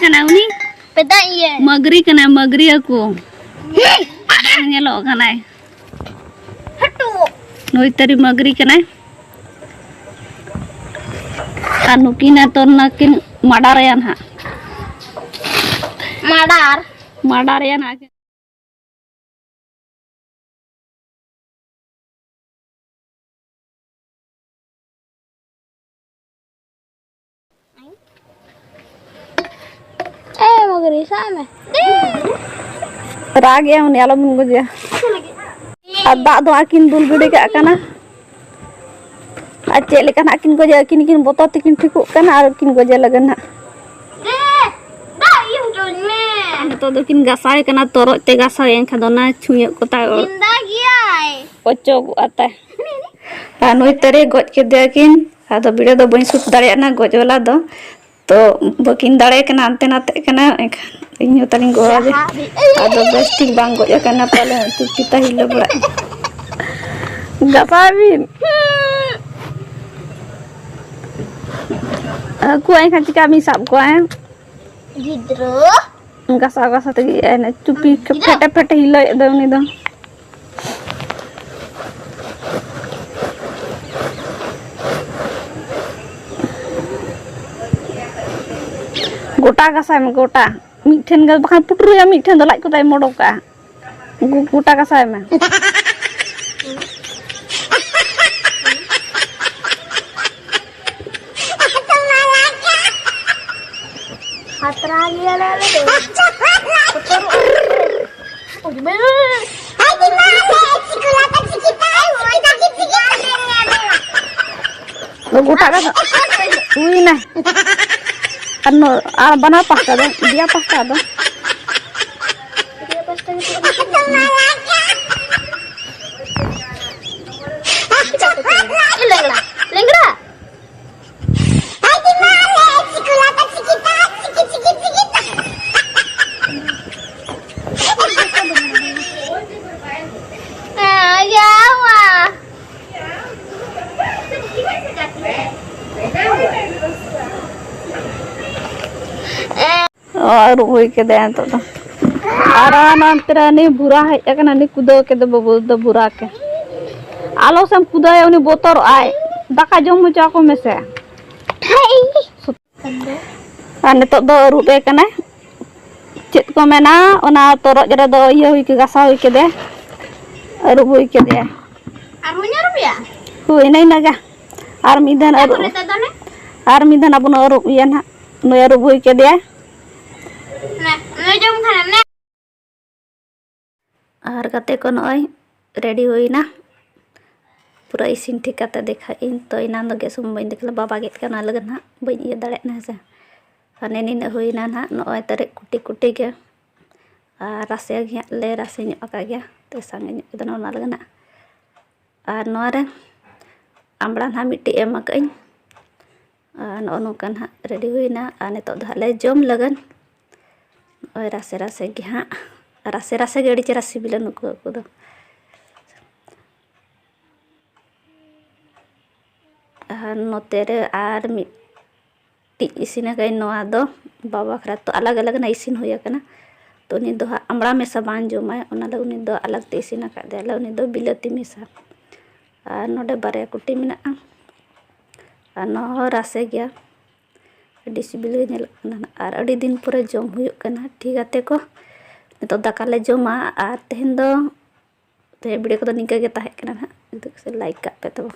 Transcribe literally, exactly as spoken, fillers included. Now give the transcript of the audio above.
ᱠᱟᱱᱟ ᱩᱱᱤ? ᱯᱮᱫᱟ ᱤᱭᱟᱹ᱾ ᱢᱟᱹᱜᱽᱨᱤ ᱠᱟᱱᱟᱭ, ᱢᱟᱹᱜᱽᱨᱤ ᱦᱟᱹᱠᱩ᱾ ᱵᱟᱝ ᱧᱮᱞᱚᱜ ᱠᱟᱱᱟᱭ᱾ ᱦᱟᱹᱴᱩ᱾ ᱱᱩᱭ ᱛᱟᱹᱨᱤ ᱢᱟᱹᱜᱽᱨᱤ ᱠᱟᱱᱟᱭ᱾ ᱟᱨ ᱱᱩᱠᱤᱱ ᱟᱛᱚ ᱱᱟᱠᱤᱱ ᱢᱟᱰᱟᱨᱮᱭᱟ ᱱᱟᱦᱟᱜ᱾ ᱢᱟᱰᱟᱨ᱾ ᱢᱟᱰᱟᱨᱮᱭᱟ ᱱᱟᱦᱟᱜ᱾ ᱮ ᱢᱚᱜᱽᱨᱤ, ᱥᱟᱵ ᱢᱮ᱾ ᱨᱟᱜ ᱮᱜᱼᱟ ᱩᱱᱤ, ᱟᱞᱚᱵᱚᱱ ᱜᱚᱡᱮᱭᱟ᱾ ᱟᱨ ᱫᱟᱜ ᱫᱚ ᱟᱹᱠᱤᱱ ᱫᱩᱞ ᱜᱤᱰᱤ ᱠᱟᱜ ᱠᱟᱱᱟ᱾ ᱟᱨ ᱪᱮᱫ ᱞᱮᱠᱟ ᱱᱟᱜ ᱠᱤᱱ ᱜᱚᱡᱮ, ᱟᱹᱠᱤᱱ ᱠᱤᱱ ᱵᱚᱛᱚᱨ ᱛᱮᱠᱤᱱ ᱴᱷᱤᱠᱚᱜ ᱠᱟᱱᱟ ᱟᱨ ᱠᱤᱱ ᱜᱚᱡᱮ ᱞᱟᱹᱜᱤᱫ ᱱᱟᱜ᱾ ᱫᱮ, ᱫᱟᱜ ᱤᱭᱟᱹ ᱦᱚᱪᱚᱧ ᱢᱮ᱾ ᱟᱨ ᱱᱤᱛᱚᱜ ᱫᱚᱠᱤᱱ ᱜᱟᱥᱟᱣ ᱠᱟᱱᱟ ᱛᱚᱨᱚᱡ ᱛᱮ, ᱜᱟᱥᱟᱣ ᱮᱱᱠᱷᱟᱱ ᱫᱚ ᱚᱱᱟ ᱪᱷᱩᱭᱟᱹᱜ ᱠᱚ ᱛᱟᱭ ᱚᱲ-, ᱡᱤᱱᱫᱟ ᱜᱮᱭᱟᱭ᱾ ᱚᱪᱚᱜᱚᱜᱼᱟ ᱛᱟᱭ᱾ ᱟᱨ ᱱᱩᱭ ᱛᱟᱹᱨᱤ ᱜᱚᱡ ᱠᱮᱫᱮᱭᱟ ᱠᱤᱱ᱾ ᱟᱫᱚ ᱵᱷᱤᱰᱤᱭᱳ ᱫᱚ ᱵᱟᱹᱧ ᱥᱩᱴ ᱫᱟᱲᱮᱭᱟᱜ ᱠᱟᱱᱟ ᱜᱚᱡ ᱵᱟᱞᱟ ᱫᱚ᱾ ᱛᱚ ᱵᱟᱹᱠᱤᱱ ᱫᱟᱲᱮ ᱠᱟᱱᱟ, ᱦᱟᱱᱛᱮ ᱱᱟᱛᱮᱜ ᱠᱟᱱᱟ, ᱮᱱᱠᱷᱟᱱ ᱤᱧ ᱦᱚᱸ ᱛᱟᱞᱤᱧ ᱜᱚᱲᱚ ᱟᱫᱮ᱾ ᱟᱫᱚ ᱵᱮᱥ ᱴᱷᱤᱠ ᱵᱟᱝ ᱜᱚᱡ ᱟᱠᱟᱱᱟ ᱯᱟᱞᱮ, ᱪᱩᱯᱤ ᱛᱟᱭ ᱦᱤᱞᱟᱹ ᱵᱟᱲᱟᱜ᱾ ᱜᱟᱥᱟᱣ ᱵᱤᱱ᱾ ᱦᱟᱹᱠᱩ ᱮᱱᱠᱷᱟᱱ ᱪᱤᱠᱟ ᱵᱤᱱ ᱥᱟᱵ ᱠᱚᱣᱟ, ᱦᱮᱸ? ᱜᱤᱫᱽᱨᱟᱹ᱾ ᱜᱟᱥᱟᱣ ᱜᱟᱥᱟᱣ ᱛᱮᱜᱮ ᱮᱱᱮᱡ ᱪᱩᱯᱤ ᱜᱤᱫᱽᱨᱟᱹ᱾ ᱯᱷᱮᱴᱮ ᱯᱷᱮᱴᱮ ᱦᱤᱞᱟᱹᱭᱮᱫ ᱫᱚ ᱩᱱᱤ ᱫᱚ᱾ ᱜᱚᱴᱟ ᱜᱟᱥᱟᱭ ᱢᱮ, ᱜᱚᱴᱟ᱾ ᱢᱤᱫᱴᱷᱮᱱ ᱜᱮ, ᱵᱟᱠᱷᱟᱱ ᱯᱩᱴᱩᱨᱮᱭᱟ ᱢᱤᱫᱴᱷᱮᱱ ᱫᱚ, ᱞᱟᱡ ᱠᱚ ᱛᱟᱭ ᱢᱚᱰᱚᱠᱟᱜᱼᱟ᱾ ᱜᱚ-, ᱜᱚᱴᱟ ᱜᱟᱥᱟᱭ ᱢᱮ᱾ ᱠᱷᱟᱛᱨᱟ ᱜᱮᱭᱟᱞᱮ ᱟᱞᱮ ᱫᱚ᱾ ᱵᱚᱛᱚᱨᱚᱜ ᱟᱞᱮ᱾ ᱜᱚᱴᱟ ᱜᱟᱥᱟᱭ᱾ ᱦᱩᱭᱱᱟ᱾ ᱟᱨ ᱱᱚ-, ᱟᱨ ᱵᱟᱱᱟᱨ ᱯᱟᱦᱴᱟ ᱫᱚ, ᱫᱮᱭᱟ ᱯᱟᱦᱴᱟ ᱫᱚ᱾ ᱞᱮᱝᱲᱟ, ᱞᱮᱝᱲᱟ᱾ ᱮ, ᱭᱟᱣᱟ᱾ ᱮ, ᱟᱹᱨᱩᱵ ᱦᱩᱭ ᱠᱮᱫᱟᱭᱟ ᱱᱤᱛᱚᱜ ᱫᱚ᱾ ᱟᱨ ᱱᱚᱱᱛᱮ ᱨᱮ ᱩᱱᱤ ᱵᱷᱩᱨᱟ ᱦᱮᱡ ᱟᱠᱟᱱᱟ, ᱩᱱᱤ ᱠᱩᱫᱟᱹᱣ ᱠᱮᱫᱮ ᱵᱟᱹᱵᱩ ᱫᱚ ᱵᱷᱩᱨᱟ ᱠᱮ᱾ ᱟᱞᱚ ᱥᱮᱢ ᱠᱩᱫᱟᱹᱣᱟ, ᱩᱱᱤ ᱵᱚᱛᱚᱨᱚᱜ ᱟᱭ᱾ ᱫᱟᱠᱟ ᱡᱚᱢ ᱦᱚᱪᱚ ᱟᱠᱚ ᱢᱮᱥᱮ᱾ ᱟᱨ ᱱᱤᱛᱚᱜ ᱫᱚ ᱟᱹᱨᱩᱵ ᱮ ᱠᱟᱱᱟᱭ᱾ ᱪᱮᱫ ᱠᱚ ᱢᱮᱱᱟ, ᱚᱱᱟ ᱛᱚᱨᱚᱡ ᱨᱮᱫᱚ ᱤᱭᱟᱹ ᱦᱩᱭ ᱠᱮ-, ᱜᱟᱥᱟᱣ ᱦᱩᱭ ᱠᱮᱫᱮ, ᱟᱹᱨᱩᱵ ᱦᱩᱭ ᱠᱮᱫᱮᱭᱟ᱾ ᱟᱨ ᱦᱩᱧ ᱟᱹᱨᱩᱵᱮᱭᱟ? ᱦᱳᱭ, ᱤᱱᱟᱹ ᱤᱱᱟᱹᱜ ᱜᱮ᱾ ᱟᱨ ᱢᱤᱫ ᱫᱷᱟᱣ ᱟᱹᱨᱩᱵ, ᱛᱟᱯᱚᱨᱮ ᱫᱚ ᱚᱱᱮ? ᱟᱨ ᱢᱤᱫ ᱫᱷᱟᱣ ᱟᱵᱚᱱ ᱟᱹᱨᱩᱵ ᱤᱭᱟᱹ ᱱᱟᱦᱟᱜ, ᱱᱩᱭ ᱟᱹᱨᱩᱵ ᱦᱩᱭ ᱠᱮᱫᱮᱭᱟ᱾ ᱚᱱᱮ, ᱚᱱᱮ ᱡᱚᱢ ᱠᱷᱟᱱᱮᱢ ᱱᱮ᱾ ᱟᱨ ᱜᱟᱛᱮ ᱠᱚ, ᱱᱚᱜᱼᱚᱭ ᱨᱮᱰᱤ ᱦᱩᱭᱱᱟ, ᱯᱩᱨᱟᱹ ᱤᱥᱤᱱ ᱴᱷᱤᱠ ᱠᱟᱛᱮ ᱫᱮᱠᱷᱟᱜ ᱤᱧ᱾ ᱛᱚ, ᱮᱱᱟᱱ ᱫᱚ ᱜᱮᱥ ᱦᱚᱸ ᱵᱟᱹᱧ ᱫᱮᱠᱷᱟᱣ ᱞᱮᱫᱟ, ᱵᱟᱵᱟ ᱜᱮᱫ ᱠᱟᱱᱟ, ᱚᱱᱟ ᱞᱟᱹᱜᱤᱫ ᱱᱟᱦᱟᱜ ᱵᱟᱹᱧ ᱤᱭᱟᱹ ᱫᱟᱲᱮᱭᱟᱜ ᱠᱟᱱᱟ, ᱦᱮᱸ ᱥᱮ᱾ ᱦᱟᱱᱮ ᱱᱤᱱᱟᱹᱜ ᱦᱩᱭᱱᱟ ᱱᱟᱦᱟᱜ, ᱱᱚᱜᱼᱚᱭ ᱛᱟᱨᱮᱡ ᱠᱩᱴᱤ ᱠᱩᱴᱤ ᱜᱮ᱾ ᱟᱨ ᱨᱟᱥᱮ ᱜᱮ ᱦᱟᱸᱜ ᱞᱮ ᱨᱟᱥᱮ ᱧᱚᱜ ᱟᱠᱟᱫ ᱜᱮᱭᱟ, ᱛᱚ ᱥᱟᱸᱜᱮ ᱧᱚᱜ ᱠᱮᱫᱟ ᱚᱱᱟ ᱞᱟᱹᱜᱤᱫ ᱱᱟᱦᱟᱜ᱾ ᱟᱨ ᱱᱚᱣᱟ ᱨᱮ ᱟᱢᱲᱟ ᱱᱟᱦᱟᱜ ᱢᱤᱫᱴᱤᱡ ᱮᱢ ᱟᱠᱟᱫ ᱟᱹᱧ᱾ ᱟᱨ ᱱᱚᱜᱼᱚ ᱱᱚᱝᱠᱟ ᱱᱟᱦᱟᱜ ᱨᱮᱰᱤ ᱦᱩᱭᱱᱟ᱾ ᱟᱨ ᱱᱤᱛᱚᱜ ᱫᱚ ᱦᱟᱸᱜ ᱞᱮ ᱡᱚᱢ ᱞᱟᱹᱜᱤᱫ᱾ ᱱᱚᱜᱼᱚᱭ ᱨᱟᱥᱮ ᱨᱟᱥᱮ ᱜᱮ ᱦᱟᱸᱜ, ᱨᱟᱥᱮ ᱨᱟᱥᱮ ᱜᱮ ᱟᱹᱰᱤ ᱪᱮᱦᱨᱟ ᱥᱤᱵᱤᱞᱟ ᱱᱩᱠᱩ ᱦᱟᱹᱠᱩ ᱫᱚ᱾ ᱟᱨ ᱱᱚᱛᱮ ᱨᱮ ᱟᱨ ᱢᱤᱫᱴᱤᱡ ᱤᱥᱤᱱ ᱟᱠᱟᱫᱟᱹᱧ, ᱱᱚᱣᱟ ᱫᱚ ᱵᱟᱵᱟ ᱵᱟᱠᱷᱨᱟ᱾ ᱛᱚ, ᱟᱞᱟᱜᱽ ᱟᱞᱟᱜᱽ ᱱᱟᱜ ᱤᱥᱤᱱ ᱦᱩᱭ ᱟᱠᱟᱱᱟ᱾ ᱛᱚ, ᱩᱱᱤ ᱫᱚ ᱦᱟᱸᱜ ᱟᱢᱲᱟ ᱢᱮᱥᱟ ᱵᱟᱝ ᱡᱚᱢᱟᱭ, ᱚᱱᱟ ᱞᱟᱹᱜᱤᱫ ᱩᱱᱤ ᱫᱚ ᱟᱞᱟᱜᱽ ᱛᱮ ᱤᱥᱤᱱ ᱟᱠᱟᱫ ᱫᱮᱭᱟᱞᱮ, ᱩᱱᱤ ᱫᱚ ᱵᱤᱞᱟᱹᱛᱤ ᱢᱮᱥᱟ᱾ ᱟᱨ ᱱᱚᱰᱮ ᱵᱟᱨᱭᱟ ᱠᱩᱴᱤ ᱢᱮᱱᱟᱜᱼᱟ᱾ ᱟᱨ ᱱᱚᱣᱟ ᱦᱚᱸ ᱨᱟᱥᱮ ᱜᱮᱭᱟ, ᱟᱹᱰᱤ ᱥᱤᱵᱤᱞ ᱜᱮ ᱧᱮᱞᱚᱜ ᱠᱟᱱᱟ ᱱᱟᱜ᱾ ᱟᱨ ᱟᱹᱰᱤ ᱫᱤᱱ ᱯᱚᱨᱮ ᱡᱚᱢ ᱦᱩᱭᱩᱜ ᱠᱟᱱᱟ᱾ ᱴᱷᱤᱠ ᱜᱟᱛᱮ ᱠᱚ, ᱱᱤᱛᱚᱜ ᱫᱟᱠᱟ ᱞᱮ ᱡᱚᱢᱟ᱾ ᱟᱨ ᱛᱮᱦᱮᱧ ᱫᱚ, ᱛᱮᱦᱮᱧ ᱵᱷᱤᱰᱤᱭᱳ ᱠᱚᱫᱚ ᱱᱤᱝᱠᱟᱹ ᱜᱮ ᱛᱟᱦᱮᱸ ᱠᱟᱱᱟ ᱱᱟᱜ᱾ ᱡᱩᱫᱤ ᱠᱩᱥᱤ ᱞᱟᱭᱤᱠ ᱠᱟᱜ ᱯᱮ ᱛᱟᱵᱚ᱾